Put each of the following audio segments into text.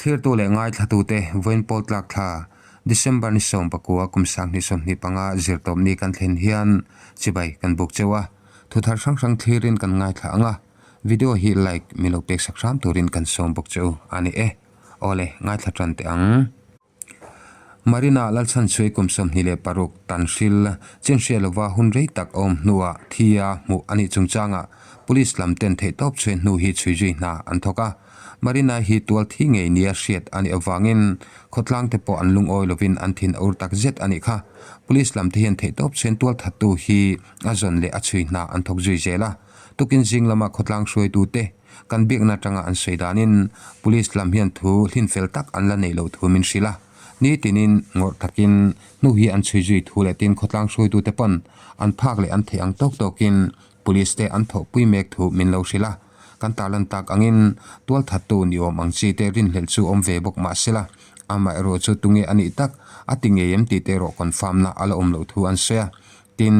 Thlirtu leh ngaithlatute vawiin pawl tlak thla December ni 19 kum 2025 zirtawpni kan thlen hian chibai kan buk cheu a, thuthar hrang hrang thlirin kan ngaithla ang a, video hi like min lo peksak hram turin kan sawm bawk cheu a ni e. Awle, ngaithla tan teh ang. Marina Lalchhanchhuai kum 26 Tanhril chinhriat lova hun rei tak a awm hnuah thi a hmuh a nih chungchangah Police lam ten theihtawp chhuai hnu hi chhui zui hna an thawk a. Marina hi tual thi ngei nia hriat a nih avangin khawtlang te pawh an lungawi lovin an thin a ur tak zet a nih kha. Police lam te hian theihtawp chhuain tual thattu hi a zawn leh a chhui hna an thawk zui zel a. Tukin zing lama khawtlang hruaitute Kan biakna atanga an sawi danin Police lam hian thu hlin fel tak an la neih loh thu min hrilh a. Nitinin ngawrh takin hnu hi an chhui zui thu leh tin khawtlang hruaitute pawn an phak leh an theih ang tawk tawkin Police te an thawhpui mek thu min lo hrilh a. Kan tarlan tak angin tualthattu ni awm ang chi te rinhlelh chu awm ve bawk mahsela amaherawh chu tunge a nih tak a ti ngei em tih te erawh confirm na a la awm loh thu an sawi a. Tin,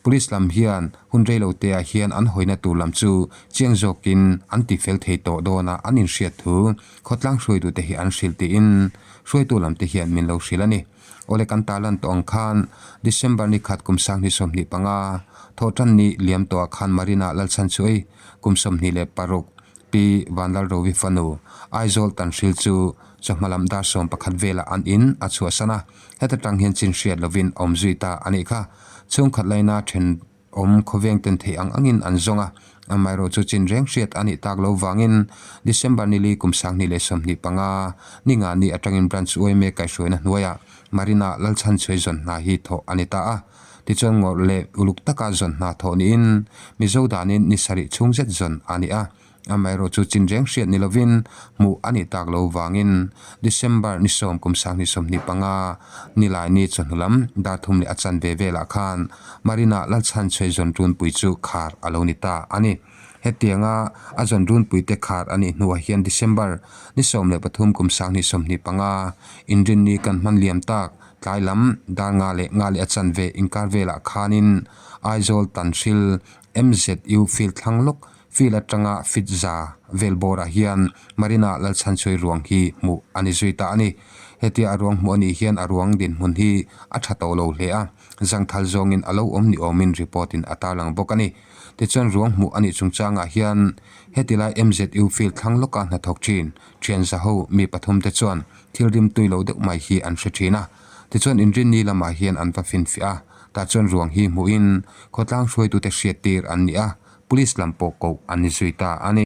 Police lam hian hun reilo te ah hian an hawina tur lam chu chiang zawkin an ti fel thei tawh dawn a an inhriat thu khawtlang hruaitute hi an hrilh tiin hruaitu lam te hian min lo hrilh a ni. Awle kan tarlan tawh ang khan December ni khat kum 2025 thawhtan ni liam tawh ah khan Marina Lalchhanchuai kum 26 Pi Vanlalrovi fanu Aizawl Tanhril chu chawhma lam dar 11 velah an in a chhuahsan a, heta tang hian chin hriat lovin a awm zui ta a nih kha. Chhungkhat laina then awm khawveng ten theih ang angin an zawng a, amaherawh chu chin reng hriat a nih tak lo vangin December nili kum 2025 ni nga ni atangin Branch yma kaihhruaina hnuaiah Marina Lalchhanchhuai zawn hna hi thawh a ni ta a. Tichuan ngawrh leh uluk taka zawn hna thawh niin Mizo danin ni sarih chhung zet zawn a ni a. Amaherawh chu chin reng hriat ni lovin hmuh a nih tak lo vangin December ni 10 kum 2025 nilai ni chawhnu lam dar thum leh a chanve velah khan Marina Lalchhanchhuai zawn runpui chu khar a lo ni ta a ni. Hetianga a zawn runpui te khar a nih hnuah hian December ni 13 kum 2025 inrinni kan hman liam tak Tlai lam dar nga leh nga leh a chanve inkar velah khanin Aizawl Tanhril MZU field thlang lawk field atanga fit za vel bawrah hian Marina Lalchhanchhuai ruang hi hmuh a ni zui ta a ni. Hetia a ruang hmuh a nih hian a ruang dinhmun hi a tha tawh lo hle a, zangthal zawngin a lo awm ni awmin report in a tarlang bawk a ni. Tichuan ruang hmuh a nih chungchangah hian hetilai MZU field thlang lawka hnathawk thin thian zaho mi pathum te chuan Thil rim tui lo deuh mai hi an hre thin a, tichuan inrinni lamah hian an va finfiah a, tah chuan ruang hi hmuhin khawtlang hruaitute hriattir an ni a, police lam pawh koh an ni zui ta a ni.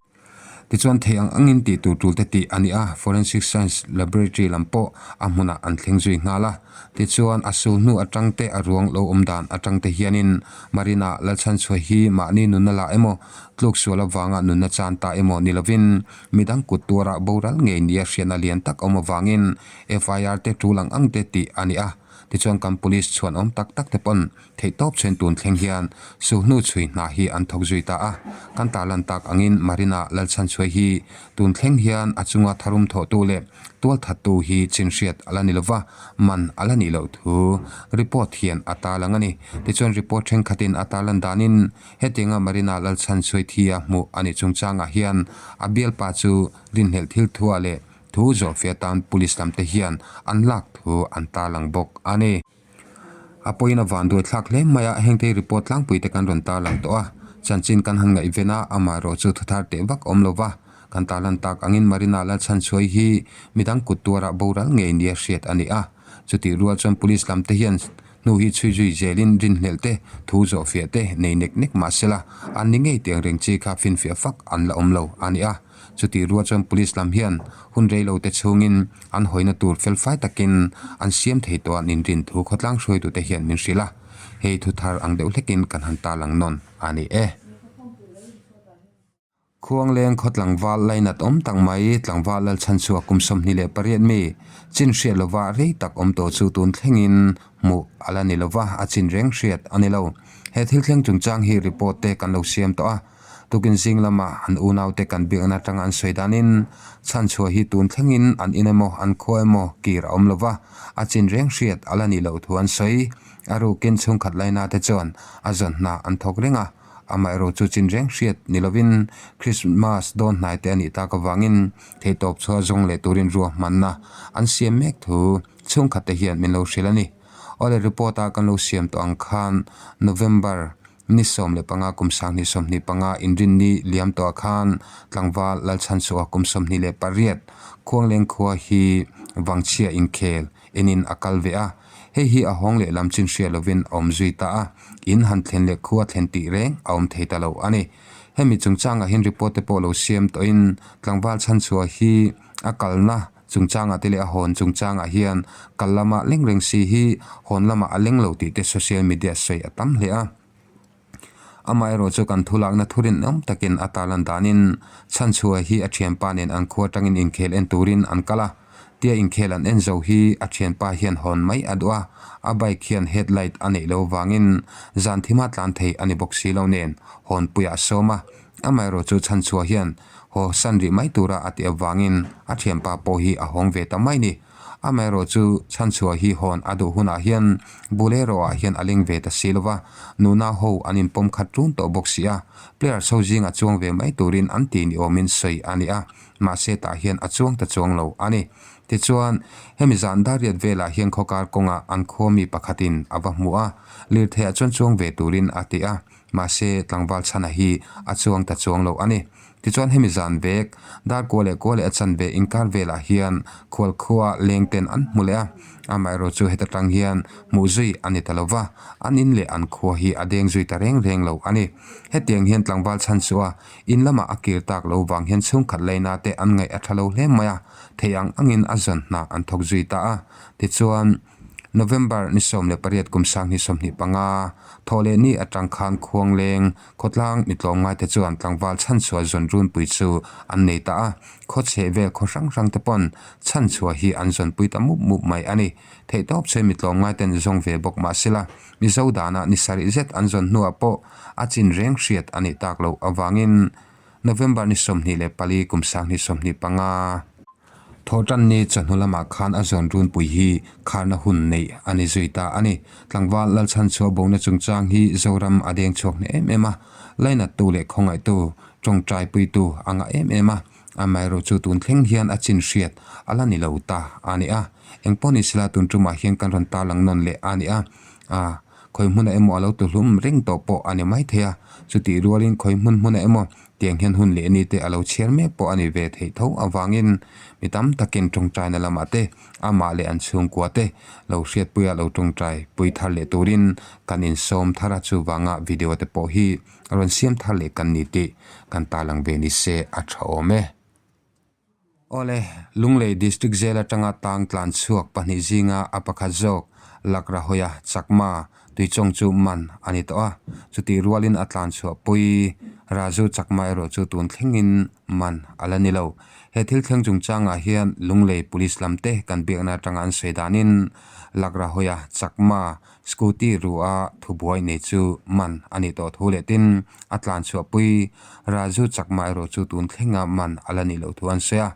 Tichuan thei ang angin tih tur tul te tih a ni a, Forensic Science Laboratory lam pawh a hmunah an thleng zui nghal a, tichuan a sul hnu atang te a ruang lo awm dan atang te hianin Marina Lalchhanchhuai hi mahni nunna lah emaw tluk sual avanga nunna chan ta emaw ni lovin Midang kut tuarah boral ngei nia hriatna lian tak awm avangin FIR te tul ang ang te tih a ni a. Tichuan kan police chhuan awm tak tak te pawn theihtawp chhen tun thleng hian suhnu chhui hna hi an thawk zui ta a. Kan tarlan tak angin Marina Lalchhanchhuai hi tun thleng hian a chunga tharum thawhtu leh tualthattu hi chin hriat a la ni lova, man a la nih loh thu report hian a tarlang a ni. Tichuan report thenkhatin a tarlan danin Hetianga Marina Lalchhanchhuai thi a hmuh a nih chungchangah hian a bialpa chu rinhlelh thil thuah leh thu zawhfiah atan police lam te hian an lak thu an tarlang bawk a ni. A pawhin a vanduai thlak hle mai a, hengte report tlangpui te kan rawn tarlang tawh a, chanchin kan han ngaihven a, amaherawh chu thuthar teh vak awm lo va, kan tarlan tak angin Marina Lalchhanchhuai hi midang kut tuarah boral ngei nia hriat a ni a, chutih rual chuan police lam te hian Hnu hi chhui zui zelin rinhlelh te, thu zawhfiah te nei nek nek mah sela, an ni ngei tiang reng chi kha finfiah fak an la awm lo a ni a. Chutih rual chuan Police lam hian hun reilo te chhungin an hawina tur felfai takin an siam thei tawh an inrin thu khawtlang hruaitute hian min hrilh a. Hei thu thar ang deuh hlekin kan han tarlang nawn a ni e. Khuangleng khaw tlangval lainat awm tak mai, tlangval Lalchhanchhuak kum 28 mi, chin hriat lova rei tak awm tawh chu tun thlengin hmuh a la ni lova, a chin reng hriat a ni lo. He thil thleng chungchang hi report te kan lo siam tawh a, tukin zing lama an unaute kan biakna atanga an sawi danin Chhanchhuah hi tun thlengin an in emaw an khua emaw kir a awm lova, a chin reng hriat a la ni loh thu an sawi. A rukin chhungkhat laina te chuan a zawn hna an thawk reng a. Amaherawh chu chin reng hriat ni lovin Krismas dawn hnai te a nih tak avangin theihtawp chhuah zawng leh turin ruahmanna an siam mek thu chhungkhat te hian min lo hrilh a ni. Awle report a kan lo siam tawh ang khan November ni 15 kum 2025 inrinni liam tawhah khan tlangval Lalchhanchhuah kum 28 Khuangleng khua hi Vangchhia inkhel enin a kal ve a, hei hi a hawng leh lam chin hria lovin a awm zui ta a, in han thlen leh khua thlen tih reng a awm thei ta lo a ni. Hemi chungchangah hian report te pawh lo siam tawhin tlangval Chhanchhuah hi a kalna Chungchangah te leh a hawn chungchangah hian kal lama leng reng si hi hawn lamah a leng lo tih te social media sawi a tam hle a. Amaherawh chu kan thulakna thurinawm takin a tarlan danin Chhanchhuah hi a thianpa nen an khua tangin inkhel en turin an kal a. Tia inkhel an en zo hi a thianpa hian hawn mai a duh a, a bike hian headlight a neih lo vangin zan thima tlan thei a ni bawk si lo nen hawnpuiah a sawm a. Amaherawh chu Chhanchhuah hian haw san rih mai tura a tih avangin a thianpa pawh hi a hawng ve ta mai ni. Amaherawh chu Chhanchhuah hi hawn a duh hunah hian Bolero ah hian a leng ve ta si lova, nuna ho an inpawm khat ṭun tawh bawk si a, players ho zingah chuang ve mai turin an ti ni awmin sawi a ni a, mahse tah hian a chuang ta chuang lo a ni. Tichuan, hemi zan dariat velah hian khawkar kawngah an khua mi pakhatin a va hmu a, lirtheiah chuan chuang ve turin a ti a, Mahse, tlangval chhana hi a chuang ta chuang lo a ni. Tichuan hemi zan vek, dar kua leh kua leh a chanve inkar velah hian khualkhua leng ten an hmu leh a. Amaherawh chu heta tang hian hmuh zui a ni ta lo va, an in leh an khua hi a deng zui ta reng reng lo a ni. Hetiang hian tlangval chhan chu a in lamah a kir tak lo vang hian chhungkhat laina te an ngaih a tha lo hle mai a, thei ang angin a zawn hna an thawk zui ta a. Tichuan. November ni 18 kum 2025, thawh leh ni atang khan Khuangleng khawtlang mi tlawmngaite chuan tlangval chhanchhuah zawn runpui chu an nei ta a, khaw chheh vel khaw hrang hrang te pawn chhanchhuah hi an zawnpui ta mup mup mai a ni. Theihtawp che mi tlawmngaiten zawng ve bawk mah sela, Mizo dana ni sarih zet an zawn hnuah pawh a chin reng hriat a nih tak loh avangin November ni 24 kum 2025, Thawhtanni chawhnu lamah khan a zawn runpui hi kharna hun neih a ni zui ta a ni. Tlangval Lalchhanchhuah bona chungchang hi Zoram a deng chhuak hneh em em a, lainattu leh khawngaihtu, tawngtaipuitu a ngah em em a, amaherawh chu tun thleng hian a chin hriat a la ni lo ta a ni a. Engpawh ni sela tun tumah hian kan rawn tarlang nawn leh a ni a, a khawi hmunah emaw a lo tuhlum reng tawh pawh a ni maithei a, chutih rualin khawi hmun hmunah emaw Tiang hian hun leh ni te a lo chhiar mek pawh a ni ve theih tho avangin mi tam takin tawngtaina lamah te amah leh an chhungkua te lo hriatpuia lo tawngtai pui thar leh turin kan insawm thar a, chuvanga video te pawh hi rawn siam thar leh kan ni tih kan tarlang ve ni se a tha awm e. Awle, Lunglei District Jail atanga tang tlan chhuak pahnih zinga a pakhat zawk Lakrahawia Chakma tuichawng chu man a ni tawh a, chutih rualin a tlan chhuah pui Raju Chakma erawh chu tun thlengin man a la ni lo. He thil thleng chungchangah hian Lunglei Police lamte kan biakna atanga an sawi danin Lakrahawia Chakma Scooty ruha thubuai nei chu man a nih tawh thu leh tin a tlan chhuahpui Raju Chakma erawh chu tun thlenga man a la nih loh thu an sawi a.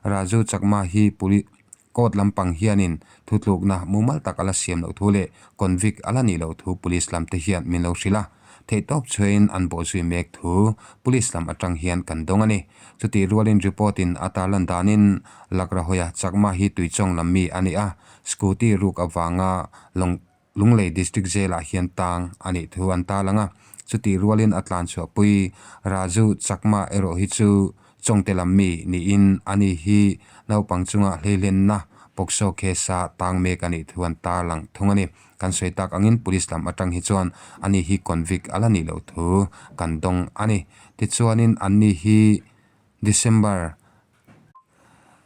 Raju Chakma hi puli court lampang hianin thutlukna mumal tak a la siam loh thu leh convict a la nih loh thu police lamte hian min lo hrilh a. Theihtawp chhuahin an bawhzui mek thu police lam atang hian kan dawng a ni. Chutih rualin report in a tarlan danin Lakrahawia Chakma hi tuichawng lam mi a ni a, Scooty ruk avanga Lawng Lunglei District Jail ah hian tang a nih thu an tarlang a, chutih rualin a tlan chhuahpui Raju Chakma erawh hi chu Chawngte lam mi niin ani hi naupang chunga hleihlenna POCSO case a tang mek a nih thu an tarlang thung a ni. Kan sawi tak angin Police lam atang hi chuan ani hi convict a la nih loh thu kan dawng a ni. Tichuanin anni hi December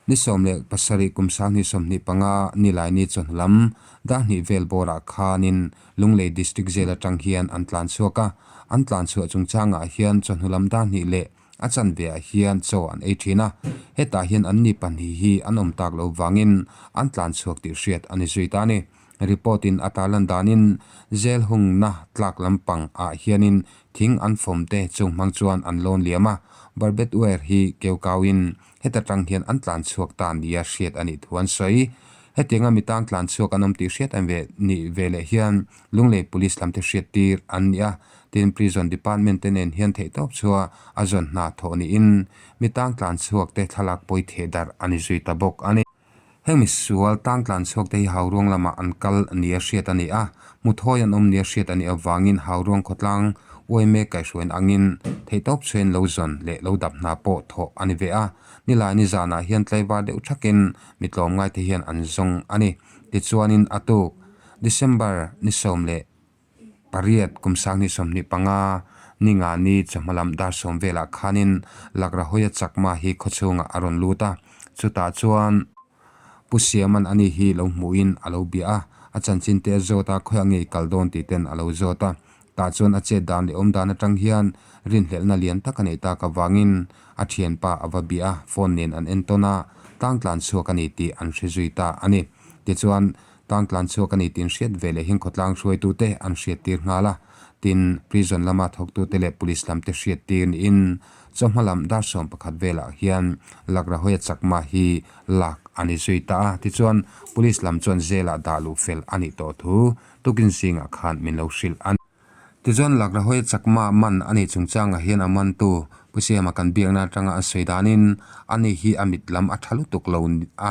Ni 17 kum 2025 Nilaini chawhnu lam Dahnih vel bawrah khanin Lunglei District Jail atang hian an tlan chhuak a, an tlan chhuah chungchangah hian chawhnu lam Dahnih leh a chanve ah hian chaw an ei thin a, hetah hian an ni pahnih hi an awm tak loh vangin an tlan chhuak tih hriat a ni zui ta a ni. Report in a tarlan danin jail hungna tlak lampang ah hianin thing an fawm te chung hmang chuan an lawn liam a, barbed wire hi keu kau in heta tang hian an tlan chhuak ta nia hriat a nih thu an sawi. Hetianga mi tang tlan chhuak an awm tih hriat an ve nih ve leh hian Lunglei Police lamte hriat tir an ni a, tin Prison Department te nen hian theihtawp chhuah a zawn hna thawh niin mi tang tlan chhuak te thlalak pawi theh darh a ni zui ta bawk a ni. Heng misual tang tlan chhuak te hi Hauruang lamah an kal nia hriat a ni a, muthawi an awm nia hriat a nih avangin Hauruang khawtlang uaime kaihhruain angin theihtawp chhuain lo zawn leh lo dap hna pawh thawh a ni ve a. Nilai ni zanah hian tlaivar deuh thakin mi tlawmngai te hian an zawng a ni. Tichuanin a tuk December ni 18 kum 2025 ni nga ni chawhma lam dar sawm velah khanin Lakrahawia Chakma hi khawchhungah a rawn lut a, chutah chuan Pu Siaman ani hi lo hmuhin a lo bia a, a chanchin te a zawt a, khawiah nge i kal dawn tih ten a lo zawt a. Tah chuan a chet dan leh awm dan atang hian rinhlelhna lian tak a neih tak avangin a thianpa a va bia a, phone nen an entawn a, tlang tlan chhuak a ni tih an hre zui ta a ni. Tichuan, tlang tlan chhuak a ni tih an hriat ve leh hian khawtlang hruaitute an hriattir nghal a, tin, prison lama thawktute leh police lamte hriattir niin chawhma lam dar 11 velah hian Lakrahawia Chakma hi lak a ni zui ta a. Tichuan, police lam chuan jail-ah dah luh fel a nih tawh thu Tukin zingah khan min lo hrilh a ni. Tichuan Lakrahawia Chakma man a nih chungchangah hian a mantu Pu Siama kan biakna atanga a sawi danin ani hi a mit lam a tha lutuk lo a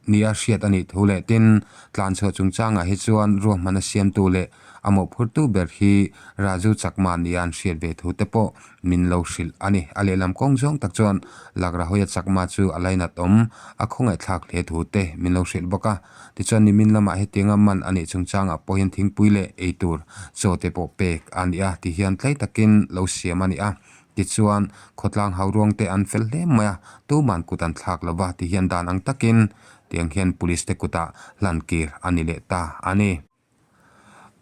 nia hriat a nih thu leh tin tlanchhuah chungchangah hi chuan ruahman a siamtu leh a mawhphurtu ber hi Raju Chakma nia an hriat ve thu te pawh min lo hrilh a ni. A lehlam kawng zawng tak chuan Lakrahawia Chakma chu a lainat awm a khawngaihthlak hle thu te min lo hrilh bawk a. Tichuan nimin lamah hetianga man a nih chungchangah pawh hian thingpui leh eitur chaw te pawh pek a ni a, tihian tlai takin lo siam a ni a. Tichuan khawtlang hau ruang te an fel hle mai a, tuman kut an thlak lo va, tihian dan ang takin tiang hian police te kutah hlan kir a ni leh ta a ni.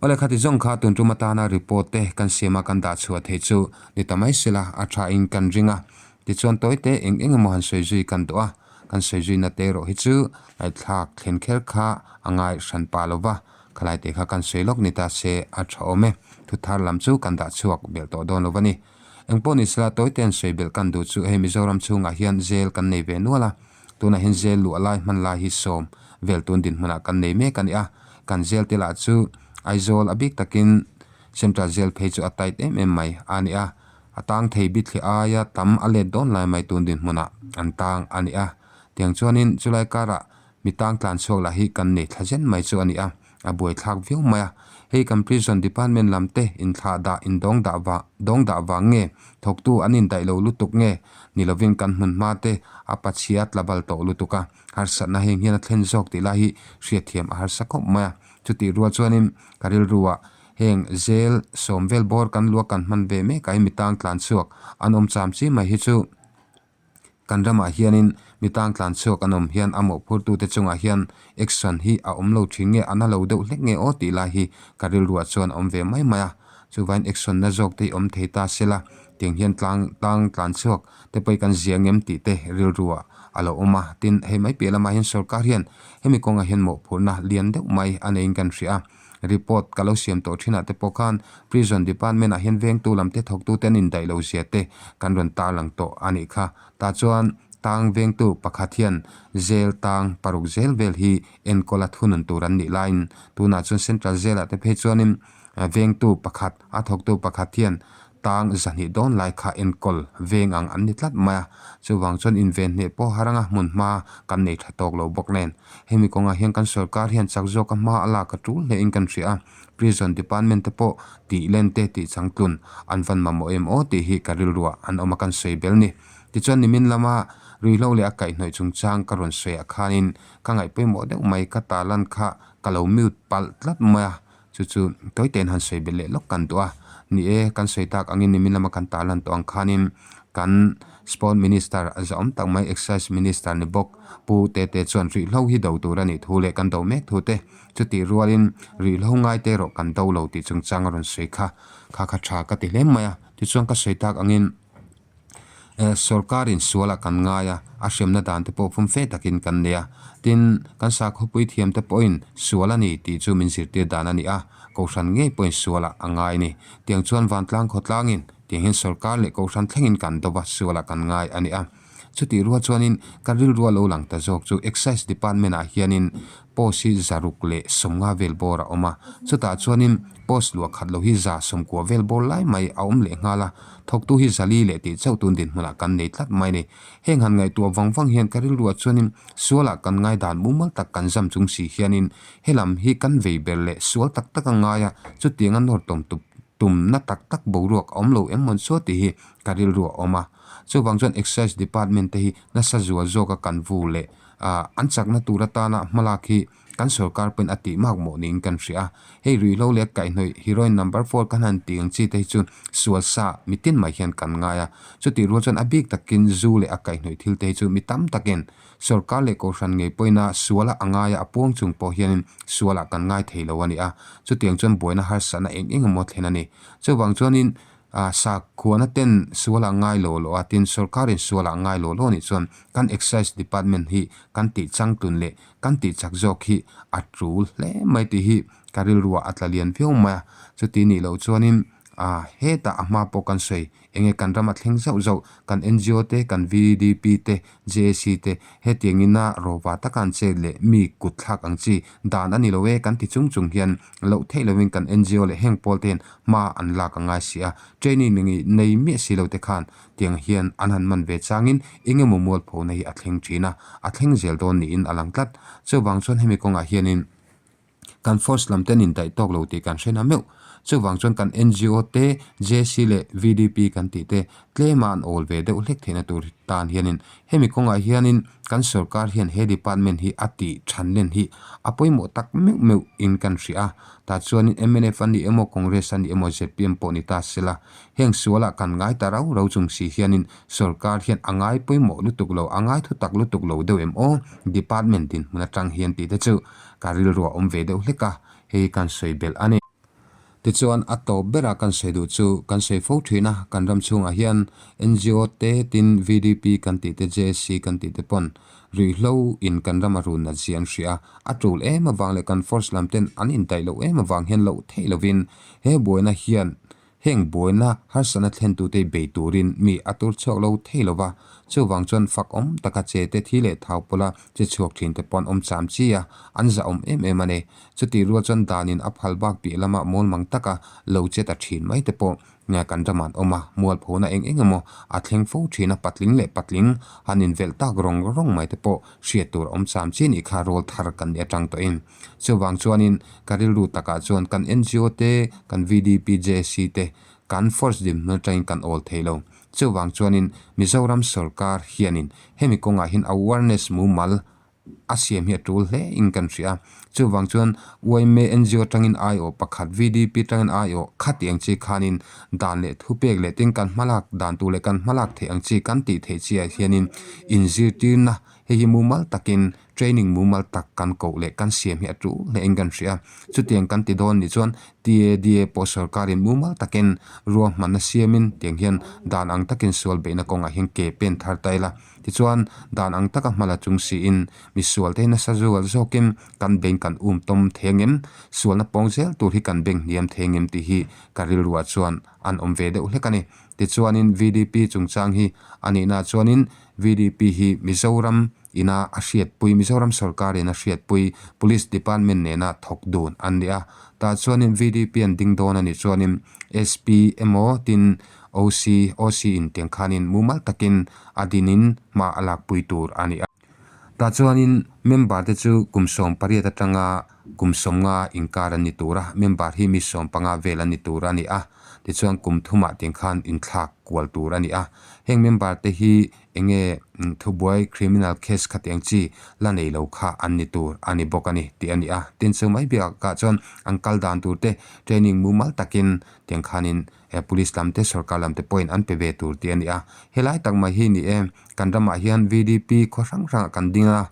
Aw lehkha ti zawng kha tun tum atana report te kan siam a kan dah chhuah theih chu ni ta mai sela a tha in kan ring a. Tichuan tawi te eng eng emaw han sawi zui kan duh a, kan sawi zui na te erawh hi chu ngaihthlak thlen kher kha a ngai hran pah lo va, khalai te kha kan sawi lawk ni ta se a tha awm e. Thu thar lam chu kan dah chhuak belh tawh dawn lo va ni. Engpawh ni sela tawi te an sawi belh kan duh chu hei Mizoram chhungah hian zel kan nei ve nual a. Tunah hian zel luah lai hman lai hi sawm vel tun dinhmunah kan nei mek a ni a, kan zel te lah chu Aizawl a bik takin Central Jail phei chu a tight em em mai a ni a, a tang thei bithli aia tam a let dawn lai mai tun dinhmunah an tang a ni a. Tiang chuanin chulai karah mi tang tlan chhuak lah hi kan nei thla zen mai chu a ni a. A buaithlak viau mai a, hei kan prison department lam te inthlah dah indawng dah vang dawng dah vang nge, thawktu an indaih lo lutuk nge, ni lovin kan hmun hma te a pachhia tla bal tawh lutuk a, harsatna heng hian a thlen zawk tih lai hi hriatthiam a harsa khawp mai a. Chutih rual chuanin ka rilruah heng zel sawm vel bawr kan luak kan hman ve mek a, hemi tang tlan chhuak an awm cham chi mai hi chu, Kan ramah hianin mi tang tlan chhuak an awm hian a mawhphurtute chungah hian action hi a awm lo thin nge a na lo deuh hlek nge aw tih lai hi ka rilruah chuan a awm ve mai mai a. Chuvain action na zawk te hi awm thei ta sela tiang hian tlang tang tlan chhuak te pawh hi kan zia ngem tih te rilruah a lo awm a. Tin, hei mai piah lamah hian sorkar hian hemi kawngah hian mawhphurhna lian deuh mai a neiin kan hria a. Report ka lo siam tawh thinah te pawh khan Prison Department ah hian vengtu lam te thawktu te an indaih lo zia te kan rawn tarlang tawh a nih kha. Tah chuan tang vengtu pakhat hian jail tang paruk zel vel hi enkawl a thunun tur an nih laiin tunah chuan Central Jail ah te phei chuanin vengtu pakhat a thawktu pakhat hian tang zahnih dawn lai kha enkawl veng ang an ni tlat mai a, chuvang chuan inven hneh pawh har anga hmun hma kan nei tha tawk lo bawk nen. Hemi kawngah hian kan sorkar hian chak zawka hma a lak a tul hlein kan hria a, Prison Department te pawh tih len te tih changtlun an van mamawh em aw tih hi ka rilruah an awm a kan sawi bel ni. Tichuan nimin lama ruihhlo leh a kaihhnawih chungchang ka rawn sawi ah khanin ka ngaih pawimawh deuh mai ka talan kha ka lo mute palh tlat mai a, Chu chu tawi tein han sawi belh leh lawk kan duh a, ni e, kan sawi tak angin nimin lama kan tarlan tawh ang khanin kan Sport Minister a zahawm tak mai Excise Minister ni bawk Pu Tete chuan ruihhlo hi do tur a nih thu leh kan do mek thu te chutih rualin ruihhlo ngai te erawh kan do lo tih chungchang a rawn sawi kha kha kha tha ka ti hle mai a, tichuan ka sawi tak angin. Sorkarin sualah kan ngai a, a hremna dan te pawh fum fe takin kan nei a. Tin, kan sakhawpui thiam te pawhin sual a ni tih chu min zirtir dan a ni a, Kohhran ngei pawhin sualah a ngai a ni. Tiang chuan vantlang khawtlangin tiang hian sorkar leh Kohhran thlengin kan do va, sualah kan ngai a ni a. Chutih rual chuanin ka rilru a lo lang ta zawk chu Excise Department ah hianin post hi 150 vel bawr a awm a, chutah chuanin post luah khat lo hi 190 vel bawr lai mai a awm leh nghal a, thawktu hi 400 leh tih chauh tun dinhmunah kan nei tlat mai a ni. Heng han ngaihtuah vang vang hian ka rilruah chuanin sualah kan ngaidan mumal tak kan zam chung si hianin helam hi kan vei ber leh sual tak tak a ngai a, chutiang a nawr tawm tup tumna tak tak boruak a awm lo em mawn sual tih hi ka rilruah a awm a. Chuvang chuan Excise Department te hi nasa zual zawka kan vu leh an chakna tur atana hmalak hi kan sorkar pawhin a tih mak mawh niin kan hria a. Hei ruihhlo leh kaihhnawih heroin number four kan han tih ang chi te hi chu sual sa mitin mai hian kan ngai a. Chutih rual chuan a bik takin zu leh a kaihhnawih thil te hi chu mi tam takin sorkar leh kohhran ngei pawhin a suala a ngaia a puang chung pawh hianin sualah kan ngai thei lo a ni a. Chutiang chuan buaina harsatna eng eng emaw thlen a ni. Chuvang chuanin Sakhuana ten sualah ngai lo lo a, tin sorkarin sualah ngai lo lo nih chuan kan Excise Department hi kan tih changtlun leh kan tih chak zawk hi a tul hle mai tih hi ka rilruah a tla lian viau mai a. Chuti nih loh chuanin hetah a hma pawh kan sawi enge kan rama thleng zauh zauh kan ngo te, kan VDP te, JAC te hetiang ina rawva taka an chet leh mi kut thlak ang chi dan a ni lo e kan ti chung chung hian loh theih lovin kan ngo leh heng pawl te hian hma an lak a ngai si a, training nei miah si lo te khan tiang hian an han man ve changin eng emaw mualphona hi a thleng thin a, a thleng zel dawn niin a lang tlat. Chuvang chuan hemi kawngah hianin kan force lam te an indaih tawk lo tih kan hre na meuh. Chuvang chuan kan ngo te, JC leh VDP kan tih te tlema an awl ve deuh hlek theihna tur tan hianin hemi kawngah hianin kan sorkar hian he department hi a tih than len hi a pawimawh tak meuh meuh in kan hria a. Tah chuanin mnf a ni emaw Congress a ni emaw zpm pawh ni ta sela heng sualah kan ngai ta rau rau chung si hianin sorkar hian a ngai pawimawh lutuk lo a ngai thutak lutuk lo deuh em aw department dinhmun atang hian tih te chu ka rilru a awm ve deuh hlek a hei kan sawi belh a ni. Tichuan a tawp berah kan sawi duh chu kan sawi fo thin a, kan ram chhungah hian ngo te tin VDP kan tih te JSC kan tih te pawn ruihhlo in kan ram a run nat zia an hria a, a tul em avang leh kan force lam ten an indaih loh em avang hian loh theih lovin he buaina hian Heng buaina harsatna thlentute bei turin mi a tur chhuak lo thei lo va, chuvang chuan fak awm taka che te thi leh thau pawla che chhuak thin te pawh an awm cham chi a, an zahawm em em a ni. Chutih rual chuan danin a phal bak piah lama mawlmang taka lo che ta thin mai te pawh kan ramah an awm a, mualphona eng eng emaw a thleng fo thin a, patling leh patling han invelh tak rawng rawng mai te pawh hriat tur a awm cham chi nih kha rawl thar kan nih atang tawhin. Chuvang chuanin ka rilru takah chuan kan ngo te, kan VDP, JC te kan force dinhmun atangin kan awl thei lo. Chuvang chuanin Mizoram sorkar hianin hemi kawngah hian awareness mumal a siam hi a tul hle in kan hria a. Chuvang chuan yma ngo atangin aiawh pakhat, VDP atangin aiawh khati ang chi khanin dan leh thupek leh tin kan hmalak dan tur leh kan hmalak theih ang chi kan tih theih chiah hianin inzirtirna hei hi mumal takin Training mumal tak kan koh leh kan siam hi a tul hle in kan hria a, chutiang kan ti dawn nih chuan TADA pawh sorkarin mumal takin ruahmanna siamin tiang hian dan ang takin sual beihna kawngah hian ke pen thar ta ila. Tichuan dan ang taka hmala chung siin misual te hi nasa zual zawkin kan beng kan um tawm thei angem, sualna pawng zel tur hi kan beng hniam thei angem tih hi ka rilruah chuan an awm ve deuh hlek a ni. Tichuanin VDP chungchang hi a nihnaah chuanin VDP hi Mizoram ina a hriatpui, Mizoram sorkarin a hriatpui Police Department nena thawk dun an ni a. Tah chuanin VDP an ding dawn a nih chuanin SP emaw tin OC, OC in tiang khanin mumal takin a dinin hma a lakpui tur a ni a. Tah chuanin member te chu kum 18 atanga kum 50 inkar an ni tur a, member hi mi 15 vel an ni tur a ni a. Tichuan kum thumah tiang khan inthlak kual tur a ni a. Heng member te hi Enge thubuai criminal case khatiang chi la nei lo kha an ni tur a ni bawk a ni tih a ni a. Tin chu mai biakah chuan an kal dan tur te training mumal takin tiang khanin police lam te sorkar lam te pawhin an pe ve tur tih a ni a. Helai tak mai hi ni e kan ramah hian VDP khaw hrang hrangah kan ding a,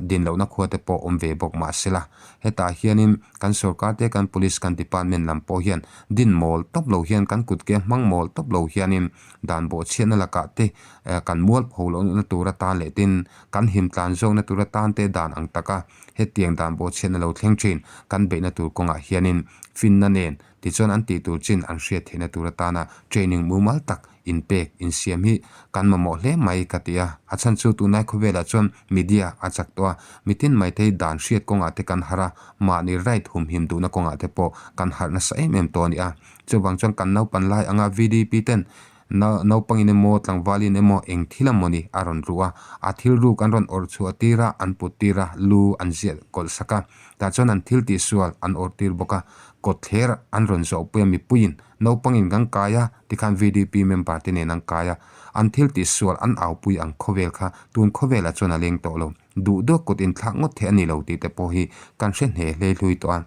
din lohna khua te pawh awm ve bawk mahsela hetah hianin kan sorkar te kan police kan department lam pawh hian din mawl tawp lo hian kan kut ke hmang mawl tawp lo hianin dan bawhchhiatna lakah te kan mualpho lohna tur atan leh tin kan him tlan zawkna tur atan te dan ang taka hetiang dan bawhchhiatna lo thleng thin kan beihna tur kawngah hianin finna nen tichuan an tih tur chin an hriat theihna tur atana training mumal tak. inpek insiam hi kan mamawh hle mai ka ti a. A chhan chu tunlai khawvelah chuan media a chak tawh a, mitin mai te hi dan hriat kawngah te kan harh a, mahni right humhim duhna kawngah te pawh kan harh nasa em em tawh a ni a. Chuvang chuan kan naupan lai anga VDP ten naupangin emaw tlangvalin emaw eng thil emaw ni a rawn ruh a, a thil ruk an rawn awrh chhuah tir a, an put tir a, lu an ziah kawlh sak a, tah chuan an thil tihsual an awrh tir bawk a, kawtthler an rawn zawhpui a mipuiin naupangin kan kai a tikhan VDP member te nen an kai a, an thil tihsual an aupui ang khawvel kha tun khawvelah chuan a leng tawh lo, duh deuh kut inthlak ngawt theih a ni lo tih te pawh hi kan hre hne hlei hlui tawh a.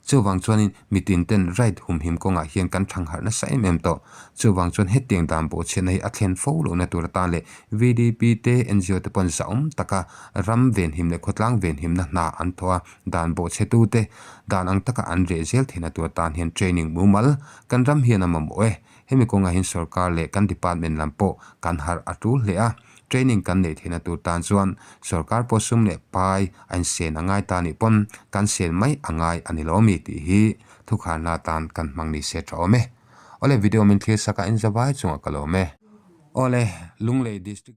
Chuvang chuanin mitin ten right humhim kawngah hian kan thangharh nasa em em tawh. Chuvang chuan hetiang dan bawhchhiatna hi a thlen fo lohna tur atan leh VDP te, ngo te pawn zahawm taka ram venhim leh khawtlang venhimna hna an thawh a, dan bawhchhetu te dan ang taka an reh zel theihna tur atan hian training mumal kan ram hian a mamawh e. Hemi kawngah hian sorkar leh kan department lam pawh kan harh a tul hle a, training kan neih theihna tur tan chuan sorkar pawh sum leh pai a insen a ngai ta nih pawn kan sel mai a ngai a ni lo mi tih hi thukharna atan kan hmang ni se tha awm e. Awle video min thlir sak a inzavai chungah ka lawm e. Awle Lunglei District.